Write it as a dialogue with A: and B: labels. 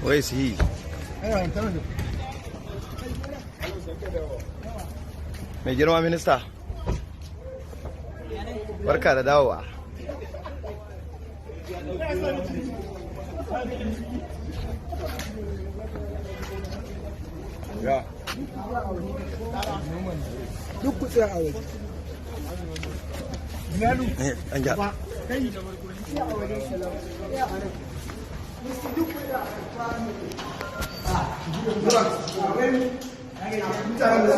A: Where is he? Mai girma minista. Barka da dawowa.
B: Duk ku tsaya a waje.
A: An gyara.
B: Mutanen da